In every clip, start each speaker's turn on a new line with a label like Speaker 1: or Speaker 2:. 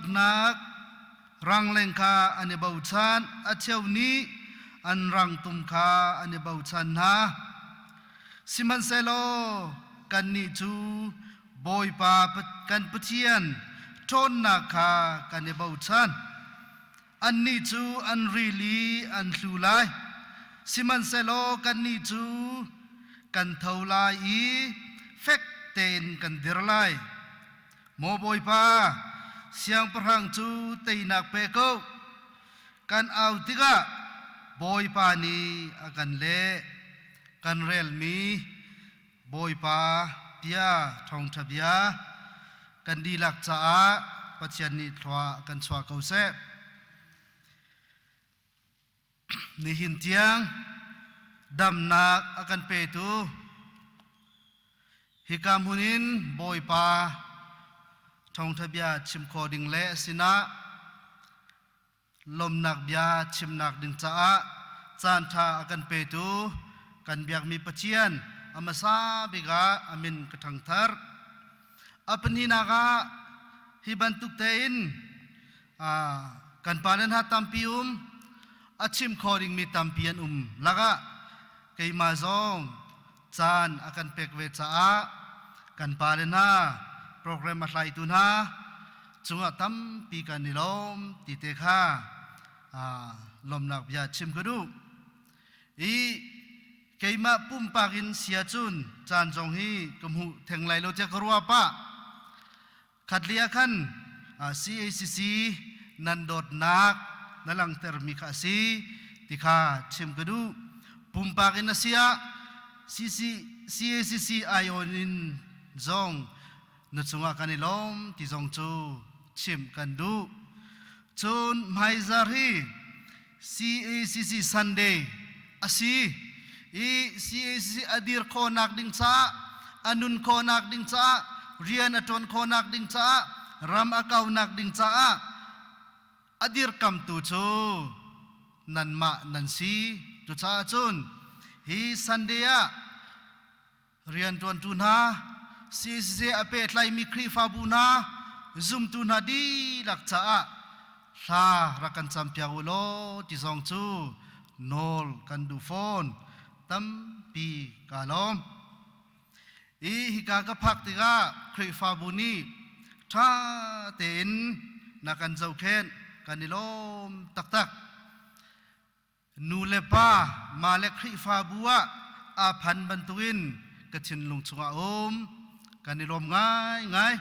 Speaker 1: Uknak rangleng kha an i bochan, a cheu nih an rangtum kha an i bochan hna. Sihmanhsehlaw kannih cu Bawipa kan Pathian ṭhawnnak kha kan i bochan. Annih cu an ril i an tlu lai, sihmanhsehlaw kannih cu kan tho lai i fek tein kan dir lai. Maw Bawipa, siangpahrang cu teinak pe ko. Kan au tikah Bawipa nih a kan leh. Kan relmi Bawipa bia ṭhawngṭha bia kan dihlak caah Pathian nih thlua kan chuah ko seh. Nihin tiang damnak a kan petu hika hmun in Bawipa thawngṭha bia chim khawh ding le a sinah lawmnak bia chimnak ding caah caanṭha a kan petu kan biakmi Pathian a hmasa bik ah a min ka ṭhangthar. A pahnihnak ah hi bantuk tein kan pale hna tampi um a chim kho dingmi tampi an um lakah keimah zong caan a kan pek ve caah kan pale hna program a hlaitu hna cungah tampi kan i lawm ti te kha lawmnak bia chim ka duh. I keimah pumpak in sia cun caan zong hi ka hmuh theng lai lo tiah ka ruah pah. Khatli ah khan CACC nan dawtnak na langhtermi kha a si ti kha chim ka duh. Pumpak in a si ah CACC aiawn in zong na cungah kan i lawm ti zong cu chim kan duh. Cun hmaizar hi CACC Sunday a si i CACC a dir khawhnak ding caah a nun khawhnak ding caah rian a ṭuan khawhnak ding caah ram a kaunak ding caah a dirkamtu cu nanmah nan si. Cucaah cun hi Sunday ah rianṭuantu hna, CCC a pehtlaimi Khrihfabu hna, zumtu hna dihlak caah hla rak kan campiak u law ti zong cu nawl kan duh fawn. Tampi kaa lawm. I hika ka phak tikah Khrihfabu nih ṭha tein na kan zohkhenh, kan i lawm taktak. Nu le pa mah le Khrihfabu ah aa phan bantukin ka thinlung chungah a um. Kan i lawm ngaingai.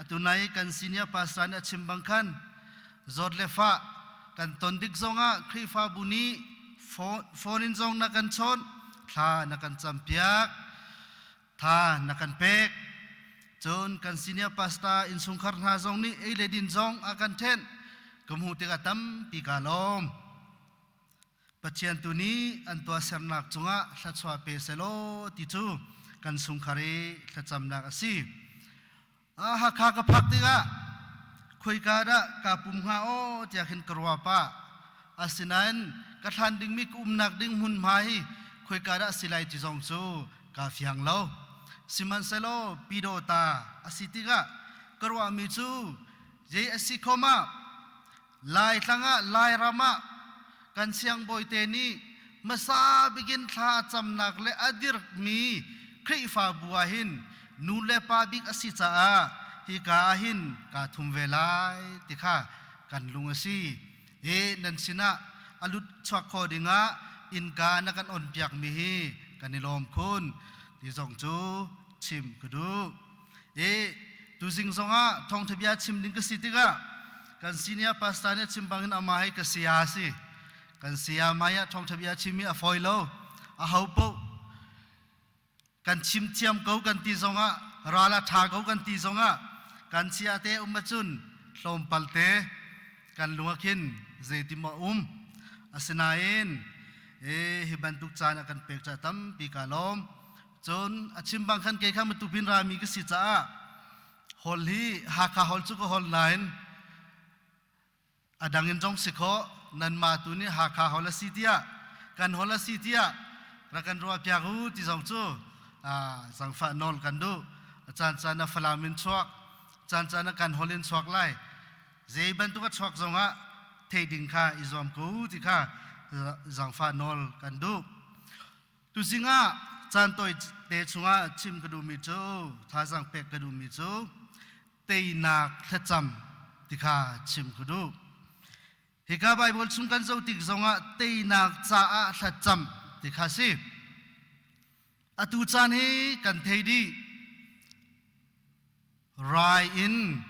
Speaker 1: Atu nai kan senior pastor nih a chim bang khan zawt le fah kan ton dik zongah Khrihfabu nih phone in zong na kan chawnh, thla na kan campiak, tha na kan pek. Cun kan senior pastor innchungkhar hna zong nih ei le din zong a kan ṭhenh. Ka hmuh tikah tampi kaa lawm. Pathian tu nih an tuahsernak cungah thluachuah pe selaw ti cu kan chungkhar i thlacamnak a si. Hakha ka phak tikah khuika dah kaa pum hnga aw tiah khin ka ruah pah. Asinain ka hlan dingmi ka umnak ding hmunhma hi khuika dah si lai ti zong cu kaa fiang lo. Sihmanhsehlaw Pyidawta a si tikah ka ruahmi cu zei a si khom ah Laitlang ah Lairam ah kan siangbawi te nih hmasa bikin thla a camnak le a dirhmi Khrihfabu ah hin nu le pa bik a si caah hika ah hin kaa thum ve lai ti kha kan lung a si. Hi nan sinah a lut chuak kho dingah innka na kan on piakmi hi kan i lawm khun ti zong cu chim ka duh. I tuzing zongah thawngtha bia chim ding ka si tikah kan senior pastor nih a chim bangin amah hi ka saya a si. Kan saya hmai ah thawngtha bia chim hi a fawi lo. A ho paoh kan chim thiam ko kan ti zongah ral a ṭha ko kan ti zongah kan chia te um ahcun tlawmpal te kan lung ah khin zeitim a um. Asinain hi bantuk caan a kan pek caah tampi kaa lawm. Cun a chim bang khan kei kha Matupin rami ka si caah hol hi Hakha hol cu ka hol nain a dang in zong si khawh nanmah tu nih Hakha hol a si tiah kan hol a si tiah rak kan ruah piak u ti zong cu zangfah nawl kan duh. A caan caan ah Falam in chuak, caan caan ah kan hol in chuak lai. Zei bantuk a chuak zongah thei ding kha i zuam ko ti kha zangfah nawl kan duh. Tuzing ah caan tawi te chungah chim ka duhmi cu thazaang pek ka duhmi cu teinak thlacam ti kha chim ka duh. Hika Baibal chung kan zoh tik zongah teinak caah thlacam ti kha si. Atu caan hi kan thei dih. Rai in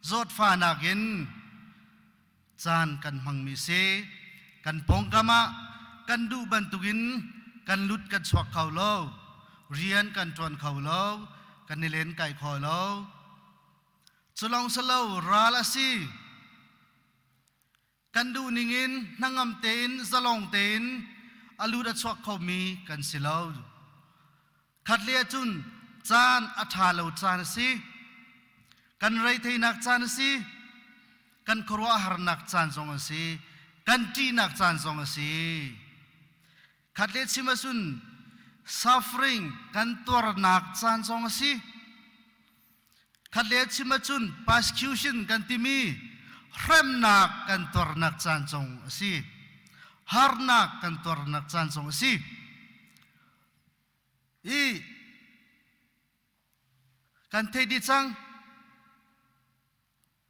Speaker 1: zawtfahnak in caan kan hmangmi si. Kan pawngkam ah kan duh bantukin kan lut kan chuak kho lo. Rian kan ṭuan kho lo. Kan i len kai kho lo. Culong silo ral a si. Kan duh ningin hnangam tein zalong tein a lut a chuak khomi kan si lo. Khat le ahcun caan a ṭha lo caan a si. Kan reitheinak caan a si. Kan khuaruahharnak caan zong a si. Kan ṭihnak caan zong a si. Khat le chim ahcun suffering kan tuarnak caan zong a si. Khat le chim ahcun persecution kan timi hremnak kan tuarnak caan zong a si. Harnak kan tuarnak caan zong a si. I kan theih dih cang.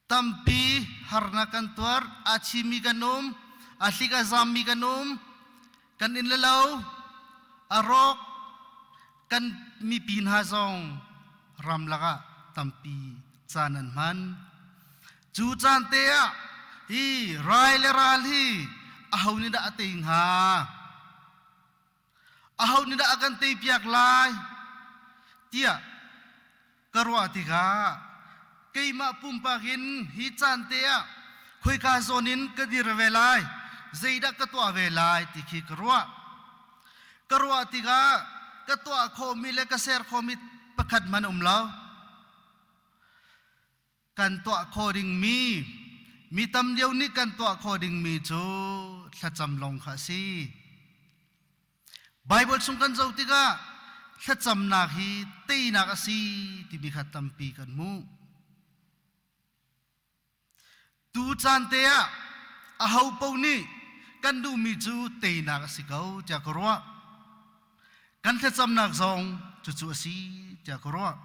Speaker 1: Tampi harnak kan tuar, a chimi kan um, a hlik a zammi kan um, kan inn le lo, a rawk, kan mipi hna zong ramlak ah tampi caan an hman. Cu caan te ah hi rai le ral hi aho nih dah a tei hnga? Aho nih dah a kan teipiak lai? tiah ka ruah tikah keimah pumpak in hi caan te ah khoika zawn in ka dir ve lai, zeidah ka tuah ve lai ti khi ka ruah. Ka ruah tikah ka tuah khawhmi le ka ser khawhmi pakhat hmanh um lo. Kan tuah khawh dingmi, mi tam deuh nih kan tuah khawh dingmi cu thlacam lawng kha a si. Baibal chung kan zoh tikah thlacamnak hi teinak a si timi kha tampi kan hmuh. Tu caan te ah aho paoh nih kan duhmi cu teinak a si ko tiah ka ruah. Kan thlacamnak zong cucu a si tiah ka ruah.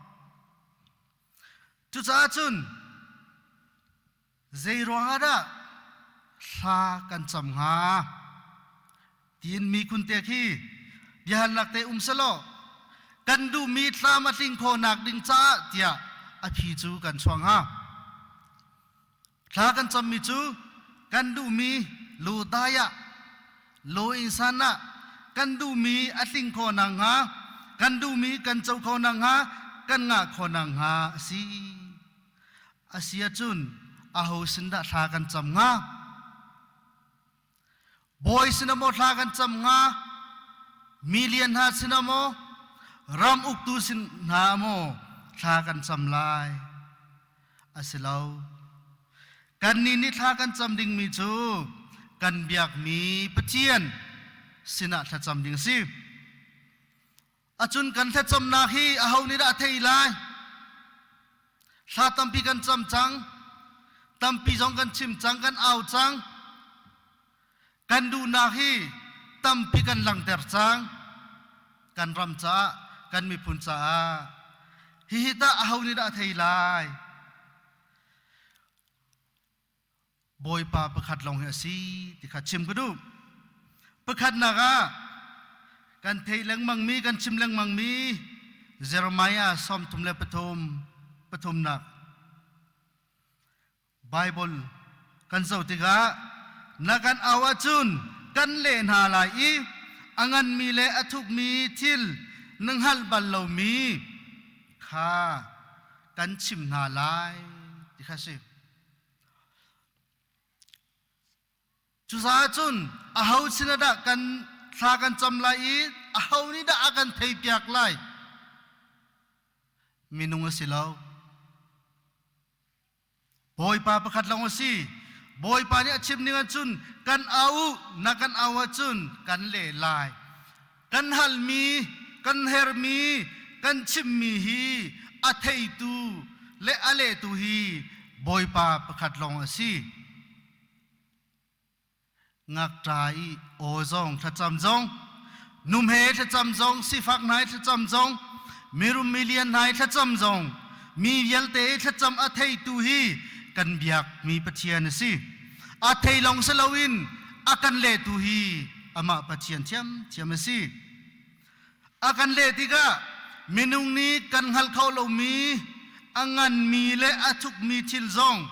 Speaker 1: Cucaah cun zei ruangah dah thla kan cam hnga tiin mi khun te khi biahalnak te um selaw kan duhmi thlam a tling khawhnak ding caah tiah a phi cu kan chuang hnga. Thla kan cammi cu kan duhmi lu dai ah lo insan ah kan duhmi a tling khawh nakhnga kan duhmi kan co kho nakhnga kan ngah khawh nakhnga a si. A si ahcun aho sin dah thla kan cam hnga? Bawi sinah maw thla kan cam hnga? Mi lian hna sinah maw? Ram uktu sin hna maw thla kan cam lai? A si lo. Kannih nih thla kan cam dingmi cu kan biakmi Pathian sinah thlacam ding a si. Acun kan thlacamnak hi aho nih dah a thei lai? Thla tampi kan cam cang. Tampi zong kan chim cang, kan au cang. Kan duhnak hi tampi kan langhter cang. Kan ram caah, kan miphun caah. Hihi tah aho nih dah a thei lai? Bawipa pakhat lawng hi a si ti kha chim ka duh. Pakhatnak ah kan theih lengmangmi kan chim lengmangmi Jeremiah 33 pathumnak Bible kan zoh tikah na kan au ahcun kan leh hna lai i a nganmi le a thukmi thil na hngalh bal lomi kha kan chim hna lai ti kha si. Cucaah cun aho sinah dah kan thla kan cam lai i aho nih dah a kan theipiak lai? Minung a si lo. Bawipa pakhat lawng a si. Bawipa nih a chim ning ahcun kan au na kan au ahcun kan leh lai. Kan halmi, kan hermi, kan chimmi hi a theitu le a lehtu hi Bawipa pakhat lawng a si. Ngakṭa i aw zong thlacam zong, numhe thlacam zong, sifak hna i thlacam zong, mirum milian hna i thlacam zong, mi vialte i thlacam a theitu hi kan biakmi Pathian a si. A thei lawng si loin a kan lehtu hi amah Pathian thiamthiam a si. A kan leh tikah minung nih kan hngalh kho lomi a nganmi le a thukmi thil zong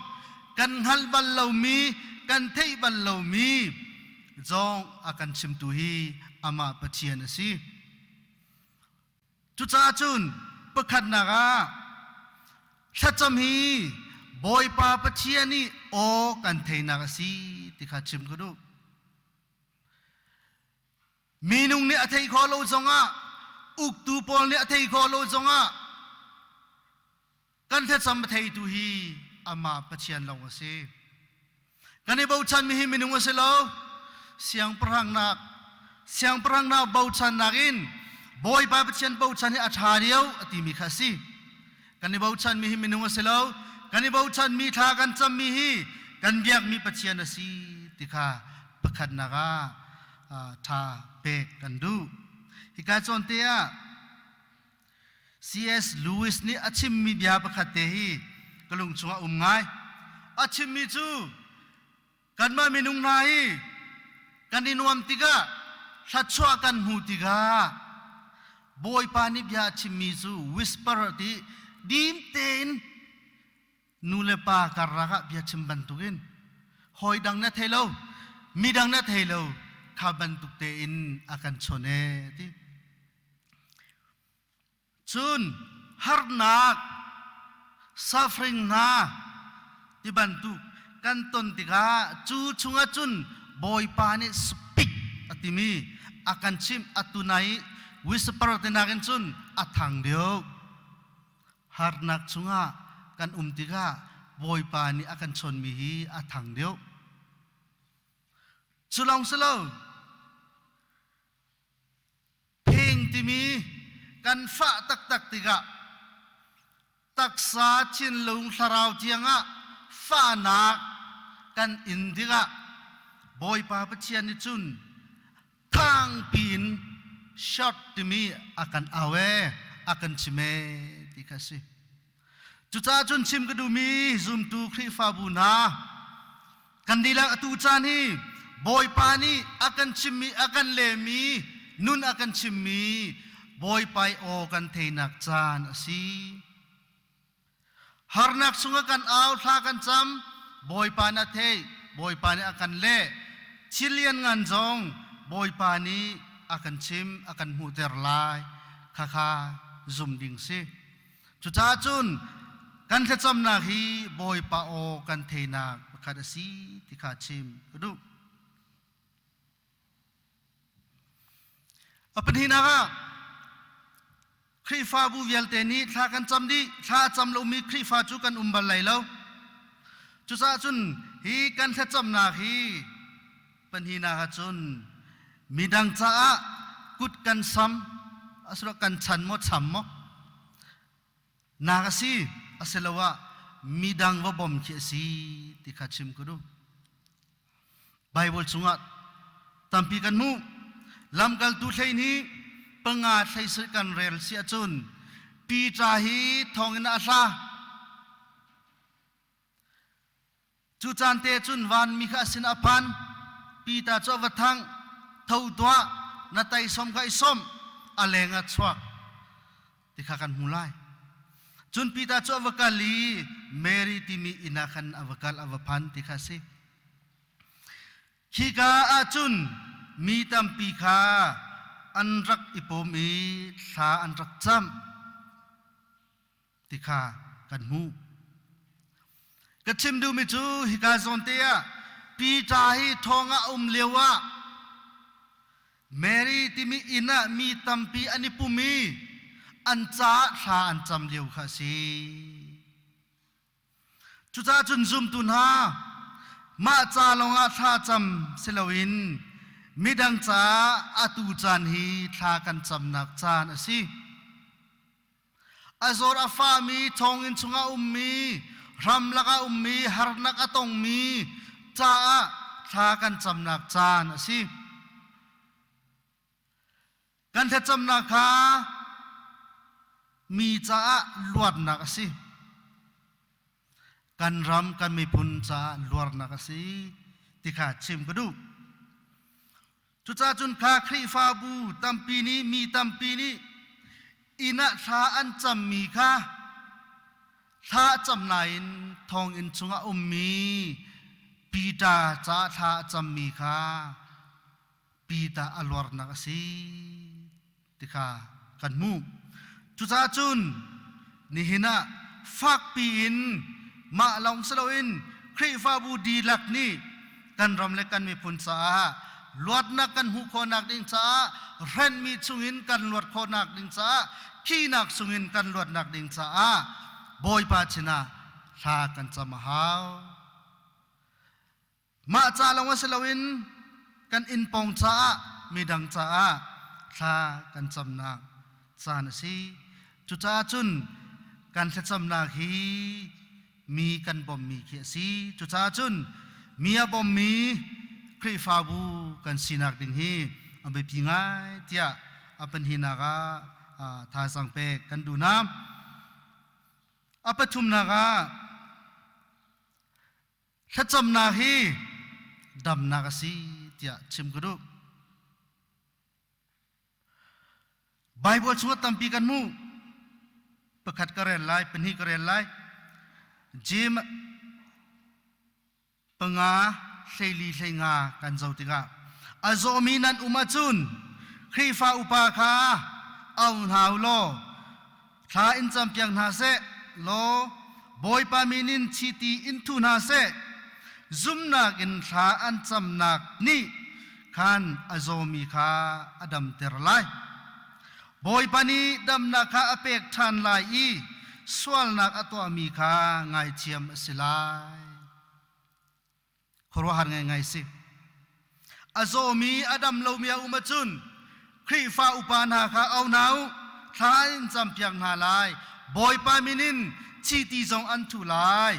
Speaker 1: kan hngalh bal lomi kan theih bal lomi zong a kan chimtu hi amah Pathian a si. Cucaah cun pakhatnak ah thlacam hi Bawipa Pathian nih aw kan theinak a si ti kha chim ka duh. Minung nih a thei khawh lo zongah uktu pawl nih a thei khawh lo zongah kan thlacam a theitu hi amah Pathian lawng a si. Kan i bochanmi hi minung a si lo. Siangpahrang nak siangpahrang nak bochannak in Bawipa Pathian bochan hi a ṭha deuh a timi kha a si. Kan i bochanmi hi minung a si lo. Kan i bochanmi thla kan cammi hi kan biakmi Pathian a si ti kha pakhatnak ah tha pek kan duh. Hika cawnte ah C.S. Lewis nih a chimmi bia pakhat te hi ka lung chungah um ngai. A chimmi cu kanmah minung hna hi kan i nuam tikah thluachuah kan hmu tikah Bawipa nih bia a chimmi cu whisper ti dim tein nu le pa karlak ah bia chim bantukin hawi dang na thei lo mi dang na thei lo kha bantuk tein a kan chawn e ti cun harnak suffering hna ti bantuk kan ton tikah cu chungah cun Bawipa nih speak a timi a kan chimh atu nai whisper ti nakin cun a thang deuh Harnak chungah kan um tikah Bawipa nih a kan chawnmi hi a thang deuh. Cu lawng si lo, phing timi kan fah taktak tikah taksa thinlung thlarau tiangah fahnak kan in tikah Bawipa Pathian nih cun thangpi in short timi a kan au ee a kan chim ee ti kha si. Cucaah cun chim ka duhmi zumtu Khrihfabu hna kan dihlak atu caan hi Bawipa nih a kan chimmi a kan lehmi nun a kan chimmi Bawipa aw kan theinak caan a si. Harnak chungah kan au, thla kan cam, Bawipa nih a theih, Bawipa nih a kan leh. Thil lianngan zong Bawipa nih a kan chim, a kan hmuhter lai. Khakha zum ding si. Cucaah cun kan thlacamnak hi Bawipa aw kan theinak pakhat a si ti kha chim ka duh. A pahnihnak ah Khrihfabu vialte nih thla kan cam dih, thla a cam lomi Khrihfa cu kan um bal lai lo. Cucaah cun hi kan thlacamnak hi pahnihnak ah cun midang caah kut kan sam, asiloah kan chan maw cham maw nak a si, asiloah midang va bawm khi a si ti kha chim ka duh. Baibal chungah tampi kan hmuh. Lamkaltu hlei nih panga hlei sarih kan rel si ahcun Peter hi thawngin a hla. Cu caan te cun vanmi kha a sin a phan. Peter cu a va thangh. Tho tuah, na taisawm kha i sawmh. A leng ah chuak. Ti kha kan hmu lai. Cun Peter cu a va kal i Mary timi inn ah khan a va kal, a va phan ti kha a si. Khika ahcun mi tampi kha an rak i pum i thla an rak camh ti kha kan hmuh. Ka chim duhmi cu hika zawn te ah Peter hi thong ah a um lio ah Mary timi inn ah mi tampi an i pum i an caah thla an cam lio kha a si. Cucaah cun zumtu hna, mah ca lawngah thla cam si loin midang caah atu caan hi thla kan camnak caan a si. A zawr a fami, thonginn chungah ummi, Ramlak ah ummi harnak a tongmi caah thla kan camnak caan a si. Kan thlacamnak kha mi caah luatnak a si. Kan ram kan miphun caah luarnak a si ti kha chim ka duh. Cucaah cun kha Khrihfabu tampi nih mi tampi nih inn ah thla an cammi kha thla a cam nain thonginn chungah ummi Peter caah thla a cammi kha Peter a luarnak a si ti kha kan hmuh. Cucaah cun nihin ah fakpi in mah lawng si loin Khrihfabu dihlak nih kan ram le kan miphun caah luatnak kan hmuh khawhnak ding caah hrenmi chungin kan luat khawhnak ding caah khinak chungin kan luatnak ding caah Bawipa sinah thla kan cam a hau. Mah ca lawng a si loin kan inn pawng caah midang caah thla kan camnak caan a si. Cucaah cun kan thlacamnak hi mi kan bawmmi khi a si. Cucaah cun mi a bawmmi Khrihfabu kan sinak ding hi a biapi ngai tiah a pahnihnak ah thazaang pek kan duh hna. A pathumnak ah Thlacamnak hi damnak a si tiah chim ka duh. Baibal chungah tampi kan hmuh. Pakhat ka rel lai, pahnih ka rel lai. Jeim 5 hleili 15 kan zoh tikah a zawmi nan um ahcun Khrihfa upa kha au hna u law Thla in campiak hna seh law Bawipa min in chiti in thu hna seh. Zumnak in thla an camnak nih khan a zawmi kha a damter lai. Bawipa nih damnak kha a pek ṭhan lai i sualnak a tuahmi kha ngaithiam a si lai. Khuaruahhar ngaingai si. A zawmi a dam lomi a um ahcun Khrihfa upa hna kha au hna u, thla in campiak hna lai. Bawipa min in chiti zong an thu lai.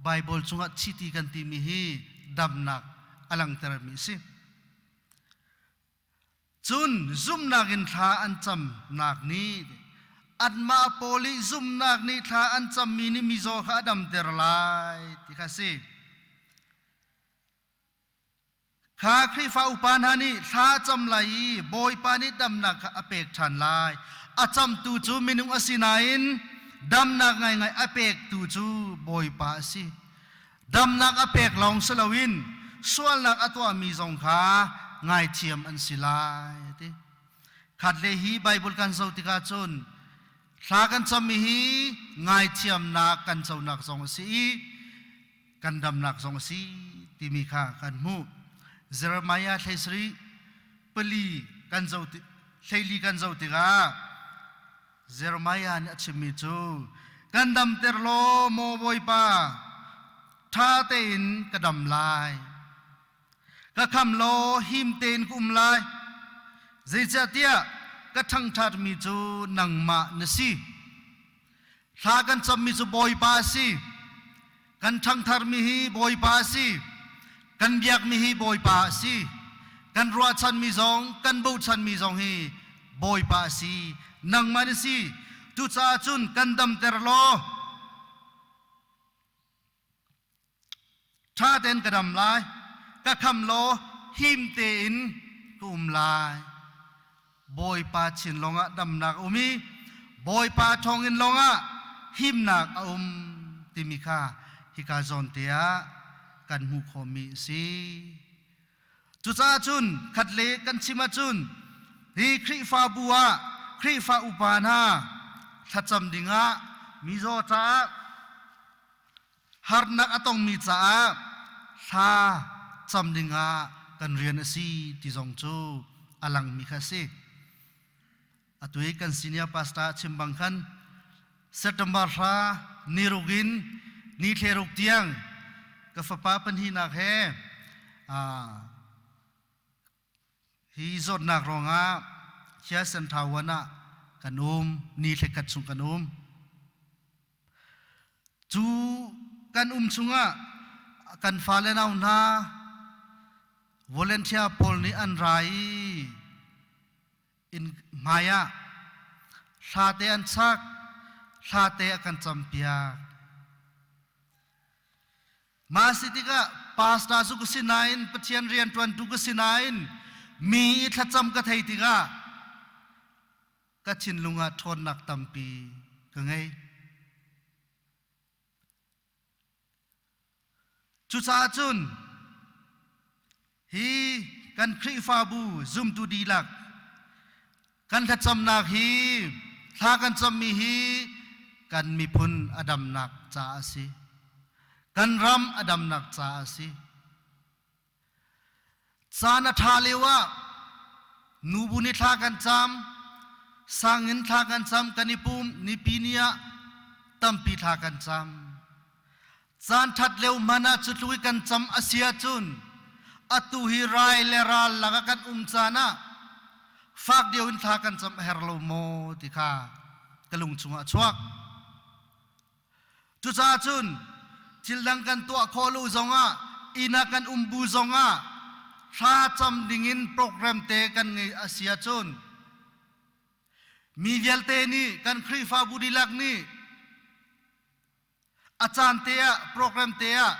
Speaker 1: Baibal chungah chiti kan timi hi damnak a langhtermi a si. Cun zumhnak in thla an camnak nih anmah pawl i zumhnak nih thla an cammi nih mizaw kha a damter lai ti kha a si. Kha Khrihfa upa hna nih thla a cam lai i Bawipa nih damnak kha a pek ṭhan lai. A camtu cu minung a si nain damnak ngaingai a pektu cu Bawipa a si. Damnak a pek lawng si loin sualnak a tuahmi zong kha ngaithiam an si lai a ti. Khat le hi Bible kan zoh tikah cun thla kan cammi hi ngaithiamnak kan conak zong a si i kan damnak zong a si timi kha kan hmuh. Jeremiah 33 pali kan zoh 14 kan zoh tikah Jeremiah nih a chimmi cu kan damter law maw Bawipa ṭha tein ka dam lai ka kham law him tein ka um lai zeicahtiah ka ṭhangṭhatmi cu nangmah na si thla kan cammi cu Bawipa a si Kan ṭhangtharmi hi Bawipa a si. Kan biakmi hi Bawipa a si. Kan ruahchanmi zong, kan bochanmi zong hi Bawipa a si. Nangmah na si. Cucaah cun kan damter law ṭha tein ka dam lai. Ka kham law him tein ka um lai. Bawipa chin lawngah damnak a um i Bawipa thawngin lawngah himnak a um timi kha hika zawn te ah kan hmuh khawhmi a si. Cucaah cun khatle kan chim ahcun hi Khrihfabu ah Khrihfa upa hna thlacam dingah mizaw caah harnak a tongmi caah thla cam dingah kan rian a si ti zong cu a langmi kha a si. Atu i kan senior pastor a chim bang khan September hra ni ruk in ni thleruk tiang ka fapa pahnihnak he Hi zawtnak ruangah Hiasen Thawan ah kan um, ni thlekhat chung kan um. Cu kan um chungah kan fale nau hna volunteer pawl nih an ra i inn hmai ah hla te an sak, hla te a kan campiak. Mah si tikah pastor cu ka si nain Pathian rianṭuantu ka si nain mi i thlacam ka thei tikah ka thinlung ah ṭhawnnak tampi ka ngei. Cucaah cun hi kan Khrihfabu zumtu dihlak kan thlacamnak hi thla kan cammi hi kan miphun a damnak caah a si. Kan ram a damnak caah a si. Caan a ṭha lio ah nubu nih thla kan cam, sangin thla kan cam, kan i pum, nipi ni ah tampi thla kan cam. Caan ṭhat lio hmanh ah cutluk i kan cam a si ahcun atu hi rai le ral lakah kan um caan ah fak deuh in thla kan cam a herh lo maw ti kha ka lung chungah a chuak. Cucaah cun thil dang kan tuah khawh lo zongah inn ah kan um bu zongah thla cam dingin program te kan ngei a si ahcun mi vialte nih kan Khrihfabu dihlak nih a caan te ah program te ah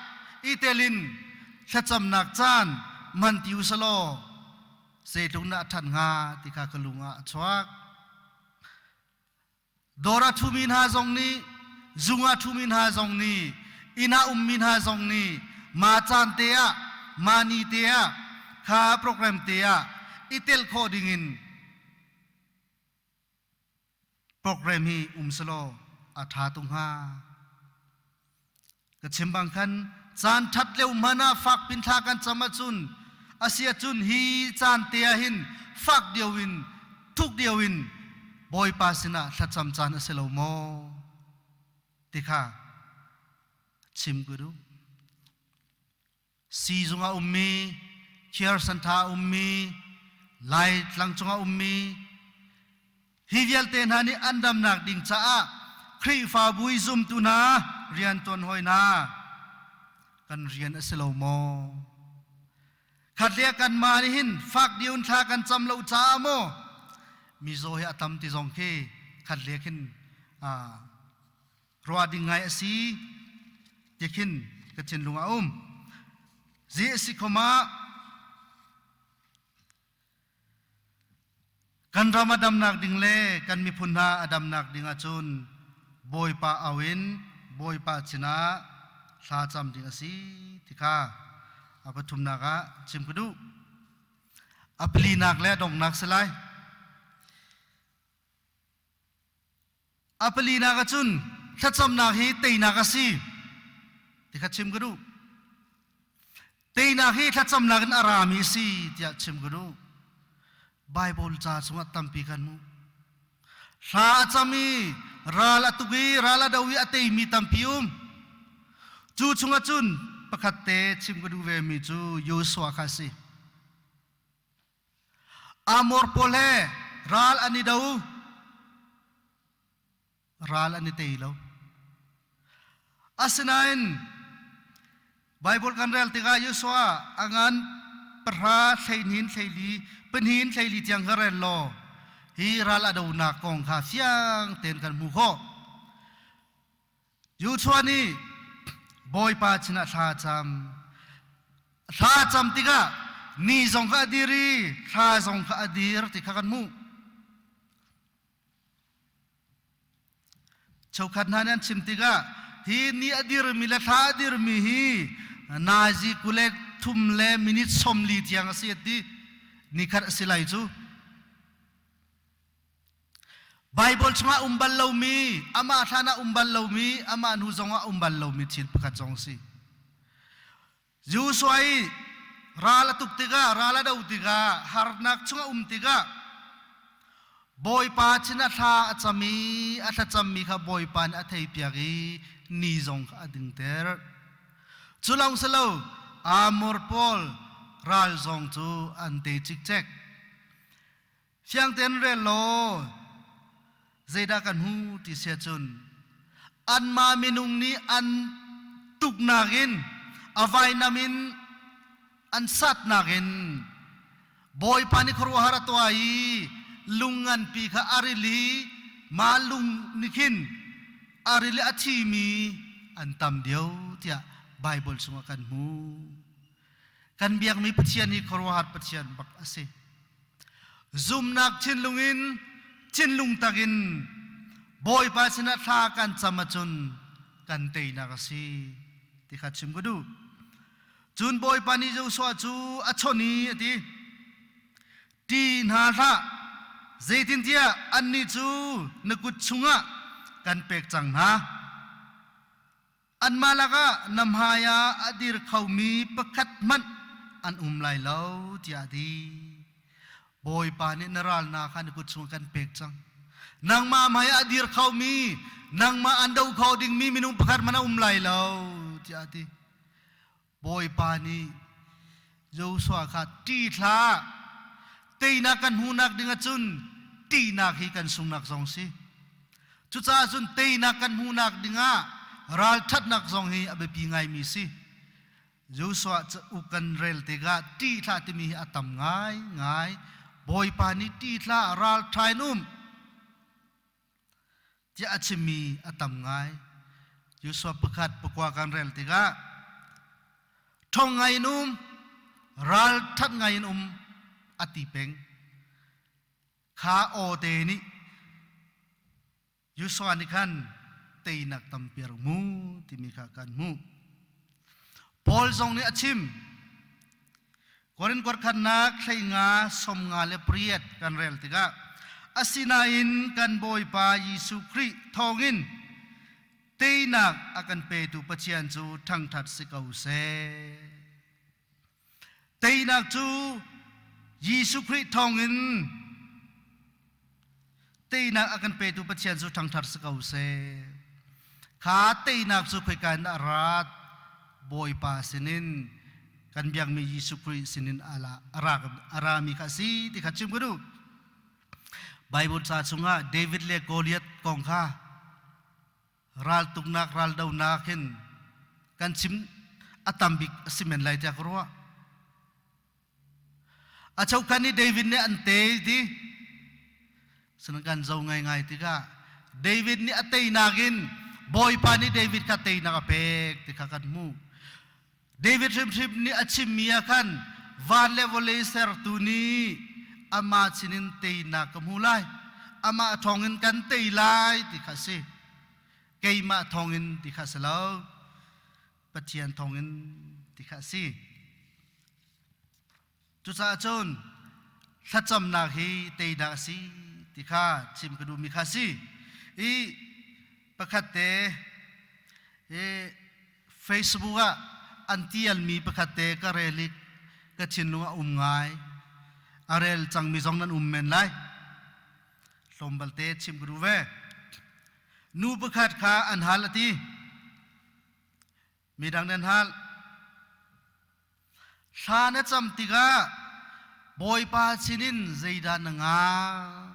Speaker 1: i telin thlacamnak caan man ti usalaw zeitluk na a ṭhat hnga ti kha ka lung ah a chuak. Dawr a ṭhumi hna zong nih, zung a ṭhumi hna zong nih, inn ah ummi hna zong nih mah caan te ah, mah ni te ah, kha program te ah i tel khawh dingin program hi um selaw a ṭha tuk hnga. Ka chim bang khan caan ṭhat lio hmanh ah fak pin thla kan cam ahcun a si ahcun hi caan te ah hin fak deuh in thuk deuh in Bawipa sinah thlacam caan a si lo maw ti kha chim ka duh. Siizung ah ummi, care center ah ummi, Lai tlangcung ah ummi, hi vialte hna nih an damnak ding caah Khrihfabu i zumtu hna riantuan hawi hna kan rian a si lo maw? Khat le kanmah nih hin fak diun thla kan cam lo caah maw mizaw hi a tam ti zong khi khat le khin ruah ding ngai a si ti khin ka thinlung a um. Zi a si khom ah kan ram a damnak ding le kan miphun hna a damnak ding ahcun Bawipa au in Bawipa sinah thla cam ding a si ti kha a pathumnak ah chim ka duh. A palinak le a donghnak si lai. A palinak ahcun thlacamnak hi teinak a si ti kha chim ka duh. Teinak hi thlacamnak in a rami a si tiah chim ka duh. Bible ca chungah tampi kan hmuh. Hla a cam i ral a tuk i ral a do i a teimi tampi um. Cu chungah cun pakhat te chim ka duh vemi cu Joshua kha a si. Amor pawl he ral an i do. Ral an i tei lo. Asinain Bible kan rel tikah Joshua a ngan pahra hleihnin hleili pahnin hleili tiang ka rel law hi ral a donak kong kha fiang tein kan hmuh khawh. Joshua nih Bawipa sinah thla a cam. Thla a cam tikah ni zong kha a dir i thla zong kha a dir ti kha kan hmuh. Cheukhat hna nih an chim tikah hi ni a dirmi le thla a dirmi hi nazi kule thum le minute 40 tiang a si a ti. Nikhat a si lai cu. Baibal chungah um bal lomi, amah hlan ah um bal lomi, amah hnu zongah um bal lomi thil pakhat zong a si. Joshua i ral a tuk tikah, ral a do tikah, harnak chungah um tikah, Bawipa chin a thla a cam i a thlacammi kha Bawipa nih a theipiak i ni zong kha a dingter. Cu lawng si lo, Amor pawl ral zong cu an te cikcek. Fiang tein rel law zeidah kan hmu ti si ahcun Anmah minung nih an tuknak in a vainam in an satnak in Bawipa nih khuaruahhar a tuah i lung nganpi kha a rili mah lung nih khin a rili a thimi an tam deuh tiah Baibal chungah kan hmu. Kan biakmi Pathian hi khuaruahhar Pathian bak a si. Zumnak thinlung in thinlung takin Bawipa sinah thla kan cam ahcun kan teinak a si ti kha chim ka duh. Cun Bawipa nih Joshua cu a chawnh i a ti, Ṭi hna hlah, zeitintiah annih cu na kut chungah kan pek cang hna. Anmah lakah na hmaiah a dir khomi pakhat hmanh an um lai lo, tiah a ti. Bawipa nih na ralnak kha na kut chungah kan pek cang. Nangmah hmai ah a dir khomi, nangmah an do kho dingmi minung pakhat hmanh a um lai lo, tiah a ti. Bawipa nih Joshua kha ṭih hlah, teinak kan hmuhnak ding ahcun ṭihnak hi kan sungnak zong si. Cucaah cun teinak kan hmuhnak dingah ralṭhatnak zong hi a biapi ngaimi si. Joshua uk kan rel tikah ṭih hlah timi hi a tam ngai ngai. Bawipa nih ṭih hlah, ralṭha in um. Tiah a chimmi a tam ngai. Joshua pakhat pakua kan rel tikah ṭhong ngai in um, ral ṭhat ngai in um a ti peng. Kha aw te nih Joshua nih khan teinak tampi a rak hmu timi kha kan hmuh. Paul zong nih a chim. Korin kuatkhatnak 15 58 kan rel tikah asinain kan Bawipa Jesuh Khrih thawngin teinak a kan petu Pathian cu ṭhangṭhat si ko seh. Teinak cu Jesuh Khrih thawngin teinak a kan petu Pathian cu ṭhangṭhat si ko seh. Kha teinak cu khoika in a rat Bawipa sinin kan biakmi Jesuh Khrih sinin a rami kha a si ti kha chim ka duh. Bible ca chungah David le Goliath kong kha raltuknak raldonak hin kan chim a tam bik a si men lai tiah ka ruah. A chokhan i David nih an tei ti sinan kan zo ngaingai tikah David nih a teinak in Bawipa nih David kha teinak a pek ti kha kan hmuh. David hrimhrim nih a chimmi ah khan van le vawlei sertu nih amah sinin teinak ka hmu lai amah thawngin kan tei lai ti kha a si. Keimah thawngin ti kha a si lo. Pathian thawngin ti kha a si. Cucaah cun thlacamnak hi teinak a si ti kha chim ka duhmi kha a si. I pakhat te i Facebook ah an tialmi pakhat te ka rel i ka thinlung a um ngai. A rel cangmi zong nan um men lai. Tlawm balte chim ka duh ve. Nu pakhat kha an hal a ti. Midang nan hal. Thla na cam tikah Bawipa sinin zeidah na ngah?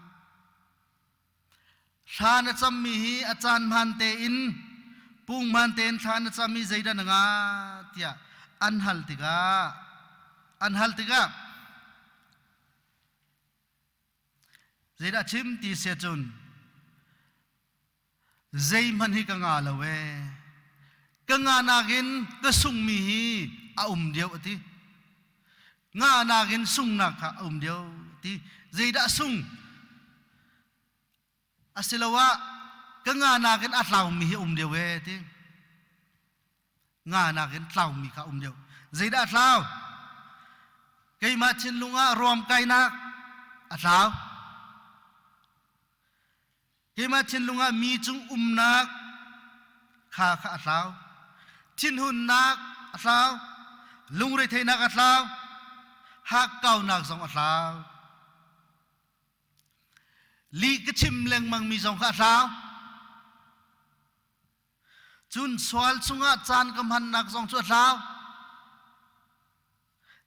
Speaker 1: Thla na cammi hi a caan hmaan tein pung hmaan tein thla na cammi zeidah na ngah tiah an hal tikah an hal tikah zeidah chim ti sia cun Zeihmanh hi ka nga lo ee. Ka nga nakin ka sungmi hi a um deuh a ti. Nga nakin sungnak kha a um deuh a ti. Zeidah a sung? Asiloah ka nga nakin a tlaumi hi a um deuh ee ti. Nga nakin tlaumi kha a um deuh. Zeidah a tlau? Keimah thinlung ah ruamkainak a tlau. Keimah thinlung ah mi cung umnak kha kha a hlau. Thinhunnak a hlau. Lungretheihnak a hlau. Hakkaunak zong a hlau. Lih ka chim lengmangmi zong kha a hlau. Cun sual chungah caan ka hmannak zong cu a hlau.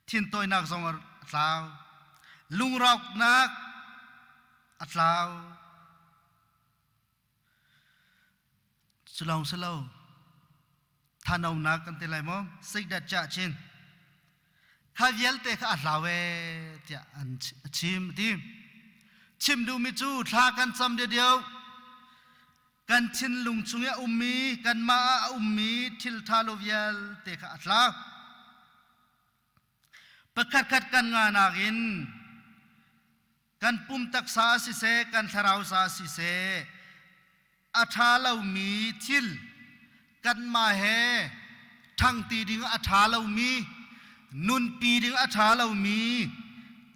Speaker 1: Thintawinak zong a tlau. Lungrawknak a tlau. Cu lawng si lo, thanonak kan ti lai maw? Seikdat cah chin. Kha vialte kha a hlau ee tiah an a chim a ti. Chim duhmi cu thla kan cam deuhdeuh kan thinlung chung i a ummi kanmah ah a ummi thil ṭha lo vialte kha a tla. Pakhatkhat kan nganak in kan pum taksa siseh kan thlarau sa siseh a ṭha lomi thil kanmah he ṭhangti ding a ṭha lomi nunpi ding a ṭha lomi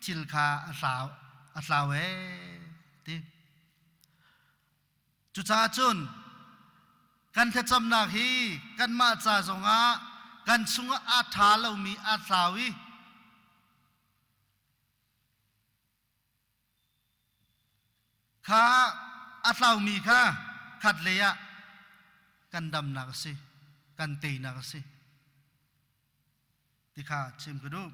Speaker 1: thil kha a hlau a hlau ee ti. Cucaah cun kan thlacamnak hi kanmah ca zongah kan chungah a ṭha lomi a tlau i kha a tlaumi kha khatlei ah kan damnak a si, kan teinak a si ti kha chim ka duh.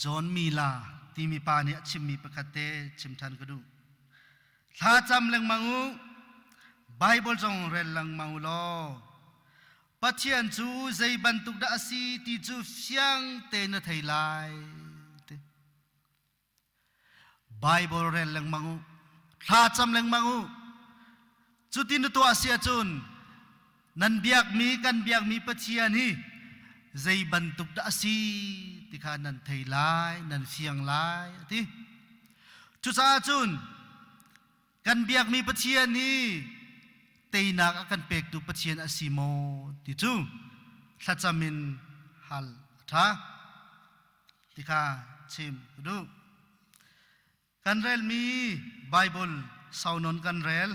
Speaker 1: John Mila timi pa nih a chimmi pakhat te chim ṭhan ka duh. Thlacam lengmang u, Bible zong rel lengmang u law Pathian cu zei bantuk dah a si ti cu fiang tein na thei lai. Bible rel lengmang u, thlacam lengmang u. Cutin na tuah si ahcun nan biakmi kan biakmi Pathian hi zei bantuk dah a si ti kha nan thei lai, nan fiang lai a ti. Cucaah cun kan biakmi Pathian hi teinak a kan pektu Pathian a si maw ti cu thlacam in hal a ṭha ti kha chim ka duh. Kan relmi Bible saunawn kan rel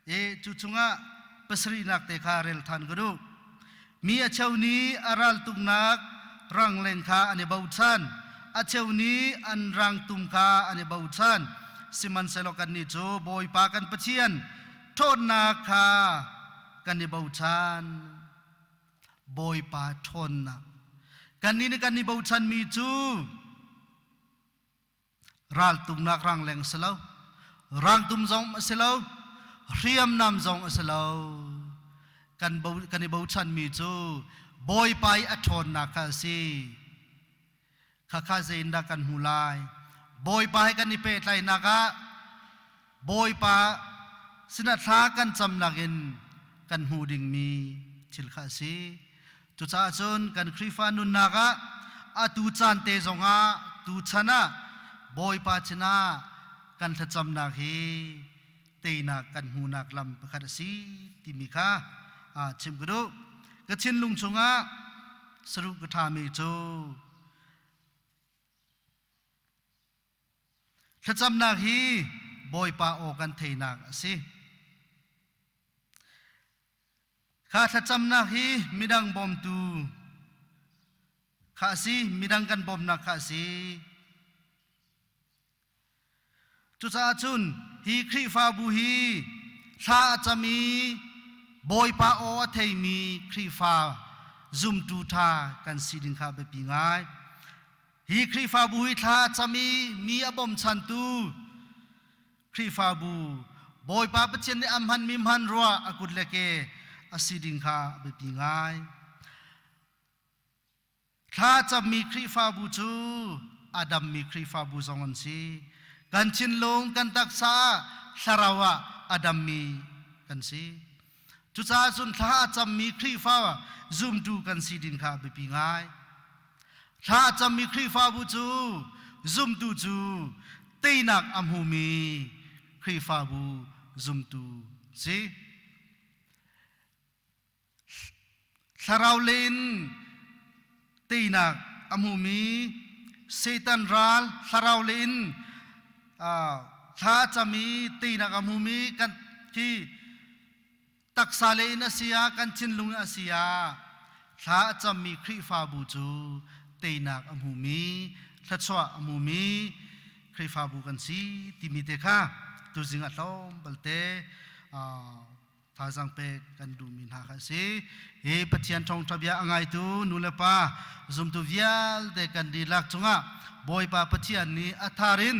Speaker 1: i cu chungah pasarihnak te kha rel than ka duh. Mi a cheu nih a raltuknak rangleng kha an i bochan, a cheu nih an rangtum kha an i bochan. Sihmanhsehlaw kannih cu Bawipa kan Pathian ṭhawnnak kha kan i bochan. Bawipa ṭhawnnak. Kannih nih kan i bochanmi cu Raltuknak rangleng a si lo. Rangtum zong a si lo. Hriamnam zong a si lo. Kan, bo, kan i bochanmi cu Bawipa i a ṭhawnnak kha a si. Khakha zeiindah kan hmu lai? Bawipa he kan i pehtlaihnak ah Bawipa sinah thla kan camnak in kan hmuh dingmi thil kha a si. Cucaah cun kan Khrihfa nunnak ah atu caan te zongah tuchan ah Bawipa sinah kan thlacamnak hi teinak kan hmuhnak lam pakhat a si timi kha chim ka duh. Ka thinlung chungah saruh ka ṭhami cu Thlacamnak hi Bawipa aw kan theinak a si. Kha thlacamnak hi midang bawmtu kha a si, midang kan bawmnak kha a si. Cucaah cun hi Khrihfabu hi thla a cam i Bawipa aw a theimi Khrihfa zumtu ṭha kan si ding kha biapi ngai. Hi Khrihfabu hi thla a cam i mi a bawmchantu Khrihfabu Bawipa Pathian nih a hmanmi hmanrua a kut le ke a si ding kha a biapi ngai. Thla a cammi Khrihfabu cu a dammi Khrihfabu zong an si. Kan thinlung, kan taksa ah thlarau ah a dammi kan si. Cucaah cun thla a cammi Khrihfa zumtu kan si ding kha a biapi ngai. Thla a cammi Khrihfabu cu zumtu cu teinak a hmumi Khrihfabu zumtu si. Thlarau len teinak a hmumi Satan ral thlarau len thla a cam i teinak a hmumi kan khi taksa le in a si ah kan thinlung a si ah thla a cammi Khrihfabu cu teinak a hmumi thluachuah a hmumi Khrihfabu kan si timi te kha tuzing ah tlawm balte thazaang pek kan duhmi hna kha a si. Hi Pathian thawngṭha bia a ngaitu nu le pa zumtu vialte kan dihlak cungah Bawipa Pathian nih a thar in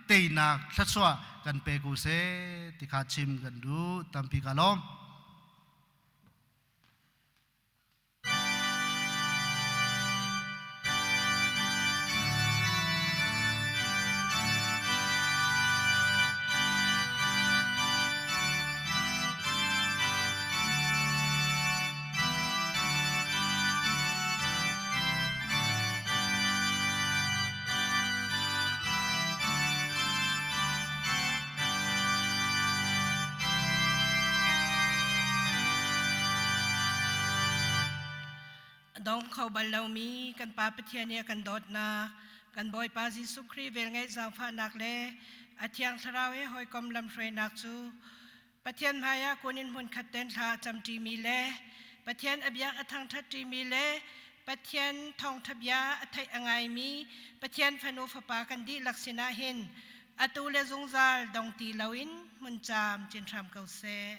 Speaker 1: teinak thluachuah kan pe ko seh ti kha chim kan duh. Tampi ka lawm.
Speaker 2: Dong kho bal lomi kan Pa Pathian i a kan dawtnak, kan Bawipa Jesuh Khrih velngeih zaangfahnak le a Thiang Thlarau he hawikom lamhruainak cu Pathian hmaiah kun in hmunkhat ten thla a camṭimi le Pathian a biak a thangṭhatṭimi le Pathian thawngṭha bia a theih a ngaimi Pathian fanu fapa kan dihlak sinah hin atu le zungzal dong ti loin hmun caam cin hram ko seh.